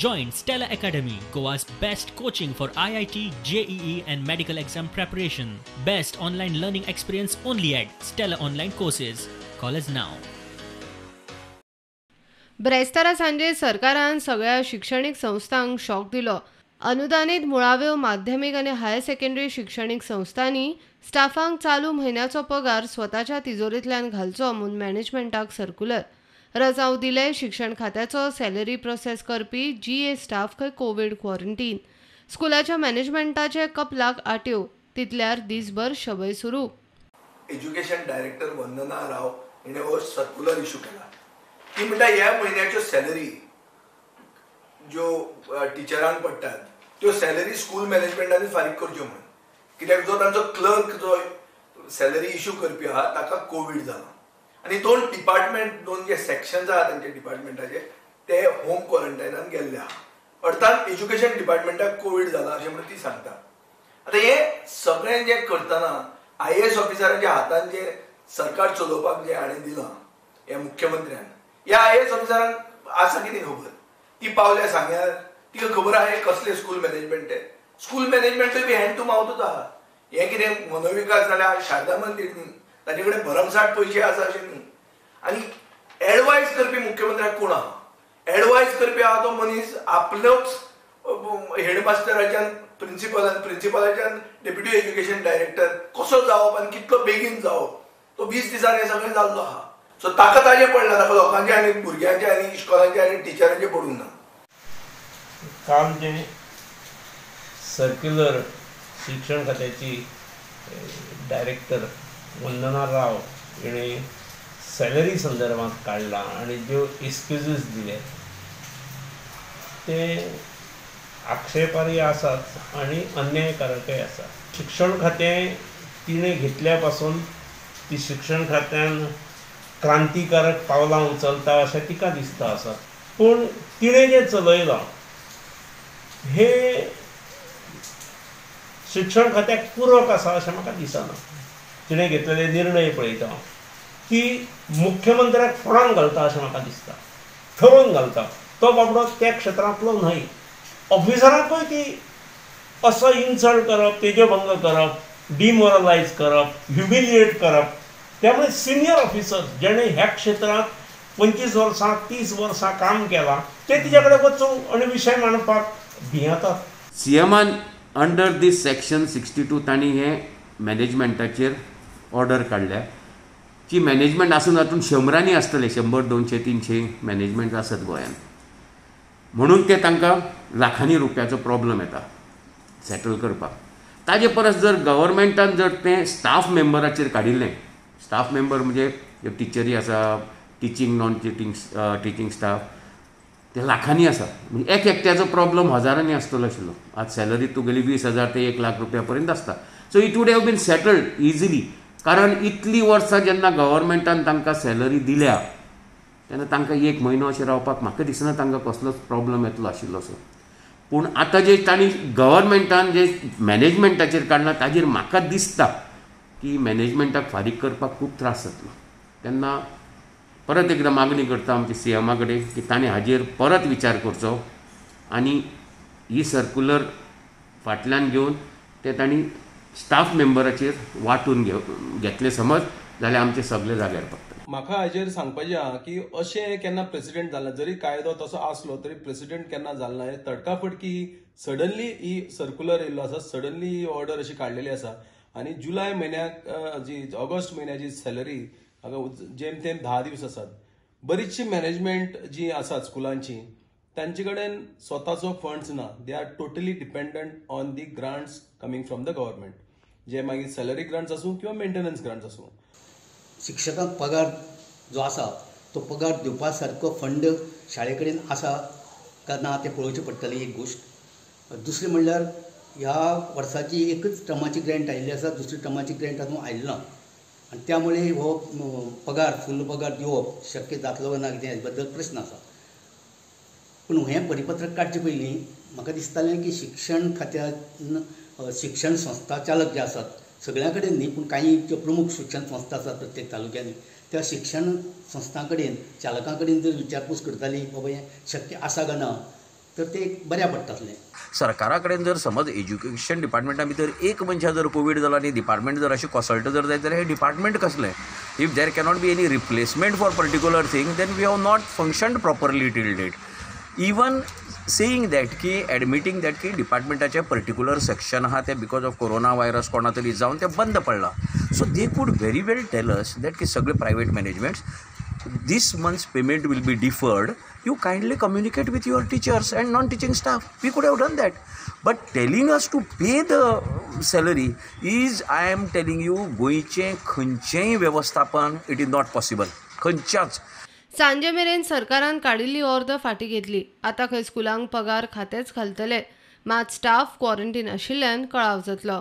Join Stella Academy, Goa's best coaching for IIT, JEE and medical exam preparation. Best online learning experience only at Stella Online Courses. Call us now. ब्रेस्तारा सांजे सरकारान सगळ्या शिक्षणीक संस्थांक shock दिलो. अनुदानीत मुळाव्यो, माध्यमीक आनी हायर सेकंडरी शिक्षणीक संस्थांनी स्टाफांक चालू म्हयन्याचो पगार स्वताच्या तिजोरेंतल्यान घालचो म्हूण मॅनेजमेंटाक सर्क्युलर. रजाव दिले शिक्षण खात्याचो सॅलरी प्रोसेस करपी जीए स्टाफ खंय कोवीड क्वॉरंटीन. स्कुलाच्या मॅनेजमेंटाचे कपलाक आट्यो, तितल्यार दिसभर शबय सुरू. एज्युकेशन डायरेक्टर वंदना राव हिणे हो सर्क्युलर इशू केला. ती म्हणटा ह्या म्हयन्याच्यो सॅलरी ज्यो टिचरांक पडटात त्यो सॅलरी स्कूल मॅनेजमेंटान फारीक करच्यो म्हणून, कित्याक जो तांचो क्लर्क जो सॅलरी इशू करपी आहा ताका कोवीड जाला आनी दोन डिपार्टमेंट, दोन जे सेक्शन्स आहा तांचे डिपार्टमेंटाचे ते होम क्वॉरंटायनान गेल्ले आहा. अर्थात एज्युकेशन डिपार्टमेंटाक कोवीड जाला अशें म्हणून ती सांगता. आतां हें सगळें जें करतना आयएएस ऑफिसरांच्या हातान जे सरकार चलोवपाक जें हाणें दिलां ह्या मुख्यमंत्र्यान, ह्या आयएएस ऑफिसरांक आसा कितें खबर? ती पावल्या सांग्यार तिका खबर आहा हें कसलें स्कूल मॅनेजमेंट तें. स्कूल मॅनेजमेंटूय बी हँड टू मावतूच आहा. हें कितें मनोविकास जाल्यार शारदा मंदीर न्ही, ताजे कडेन भरमसाठ पयशे आसा अशें न्ही. आनी एडवायज करपी मुख्यमंत्र्याक कोण आहा? एडवायज करपी आहा तो मनीस आपलोच हेडमास्टराच्यान, प्रिंसिपलान, प्रिंसिपलाच्यान डेप्युटी एज्युकेशन डायरेक्टर कसो जावप आनी कितलो बेगीन जावप, तो 20 दिसांनी हें सगळें जाल्लो आहा. सो ताका ताजें पडलां, ताका लोकांचें आनी भुरग्यांचें आनी इश्कोलांचें आनी टिचरांचें पडूंक ना. काल जें सर्क्युलर शिक्षण खात्याची डायरेक्टर वंदना राव हिणें सॅलरी संदर्भात काडला आनी ज्यो एक्सक्युजीस दिले ते आक्षेपार्ह आसात आनी अन्यायकारकय आसात. शिक्षण खातें तिणें घेतल्या पासून ती शिक्षण खात्यान क्रांतिकारक पावलां उचलता अशें तिका दिसता आसा, पूण तिणें जें चलयलां हें शिक्षण खात्याक पूरक आसा अशें म्हाका दिसना. तिणें घेतलेले निर्णय पळयता ती मुख्यमंत्र्याक फोडान घालता अशें म्हाका दिसता, ठरोवन घालता. तो बाबडो त्या क्षेत्रांतलो न्हय. ऑफिसरांकूय ती असो इन्सल्ट करप, तेजोभंग करप, डिमोरलायज करप, ह्युमिलिएट करप. त्यामुळे सिनियर ऑफिसर जेणे ह्या क्षेत्रांत 25 वर्सां 30 वर्सां काम केलां ते तिच्या कडेन वचूं आनी विशय मांडपाक भियेतात. सीएमान अंडर दीस सेक्शन 62 तांणी हे मॅनेजमेंटाचेर ऑर्डर काडल्या की मॅनेजमेंट आसून तातूंत शंबरांनी आसतले, 100, 200, 300 मॅनेजमेंट आसत गोंयांत, म्हणून ते तांकां लाखांनी रुपयाचो प्रॉब्लम येता सेटल करपाक. ताजे परस जर गव्हर्मेंटान जर तें स्टाफ मेंबराचेर काडिल्लें, स्टाफ मेंबर म्हणजे टिचरी आसा, teaching non teaching teaching staff, ते लाखांनी आसा, म्हणजे एक एकट्याचो प्रॉब्लम हजारांनी आसतलो आशिल्लो. आज सॅलरी तुगेली 20,000 ते 1 लाख रुपया पर्यंत आसता. So it would have been settled easily. कारण इतली वर्सां जेन्ना गव्हर्मेंटान तांकां सॅलरी दिल्या तेन्ना तांकां एक म्हयनो अशें रावपाक म्हाका दिसना तांकां कसलोच प्रॉब्लम येतलो आशिल्लो असो. पूण आतां जे तांणी गव्हर्मेंटान जे मॅनेजमेंटाचेर काडलां ताजेर म्हाका दिसता की मॅनेजमेंटाक फारीक करपाक खूब त्रास जातलो. तेन्ना परत एकदां मागणी करता आमच्या सीएमा कडेन की ताणें हाजेर परत विचार करचो आनी ही सर्क्युलर फाटल्यान घेवन ते तांणी स्टाफ मेंबराचेर वांटून घेतले समज जाल्यार आमचे सगळे जाग्यार पडटले. म्हाका हाजेर सांगपाचें आहा की अशें केन्ना प्रेसिडेंट जाला, जरी कायदो तसो आसलो तरी प्रेसिडेंट केन्ना जाला ना. तडकाफडकी सडनली ही सर्क्युलर येयल्लो आसा, सडनली ही ऑर्डर अशी काडलेली आसा आनी जुलय म्हयन्याक जी ऑगस्ट म्हयन्याची सॅलरी जेम तेम 10 दीस आसात. बरीचशी मॅनेजमेंट जी आसात स्कुलांची तांचे कडेन स्वताचो फंड्स ना. They are totally dependent on the grants coming from the government, जे मागीर सॅलरी ग्रांट्स आसूं किंवा मेंटेनन्स ग्रांट्स आसूं. शिक्षकांक पगार जो आसा तो पगार दिवपा सारको फंड शाळे कडेन आसा काय ना तें पळोवचें पडटलें, एक गोश्ट. दुसरें म्हणल्यार ह्या वर्साची एकच टर्माची ग्रँट आयिल्ली आसा, दुसरी टर्माची ग्रँट अजून आयली ना आनी त्यामुळे हो पगार फूल पगार दिवप शक्य जातलो ना कितें हेजे बद्दल प्रस्न आसा. पूण हें परिपत्रक काडचे पयलीं म्हाका दिसतालें की शिक्षण खात्यान शिक्षण संस्था चालक जे आसात सगळ्यां कडेन न्ही पूण कांय ज्यो प्रमुख शिक्षण संस्था आसात प्रत्येक तालुक्यांनी त्या शिक्षण संस्थां कडेन चालकां कडेन जर विचारपूस करताली बाबा हें शक्य आसा काय ना तर ते एक बऱ्या पडटासलें. सरकारा कडेन जर समज एज्युकेशन डिपार्टमेंटा भितर एक मनशा जर कोवीड जाला आनी डिपार्टमेंट जर अशें कोसळटा जर जायत जाल्यार हें डिपार्टमेंट कसलें? If there cannot be any replacement for particular thing then we have not functioned properly till date. Even saying that की एडमिटींग that की डिपार्टमेंटाचें पर्टिक्युलर सेक्शन आहा तें because of corona virus कोणा तरी जावन तें बंद पडलां. So they could very well tell us that की सगळे private managements this month's payment will be deferred, you kindly communicate with your teachers and non-teaching staff. We could have done that. But telling us to pay the salary is, I am telling you, गोंयचें खंयचेंय वेवस्थापन it is not possible. खंयच्याच. सांजे मेरेन सरकारान काडिल्ली ऑर्द फाटीं घेतली. आतां खंय स्कुलांक पगार खातेंच घालतले, मात स्टाफ क्वॉरंटीन आशिल्ल्यान कळाव जातलो.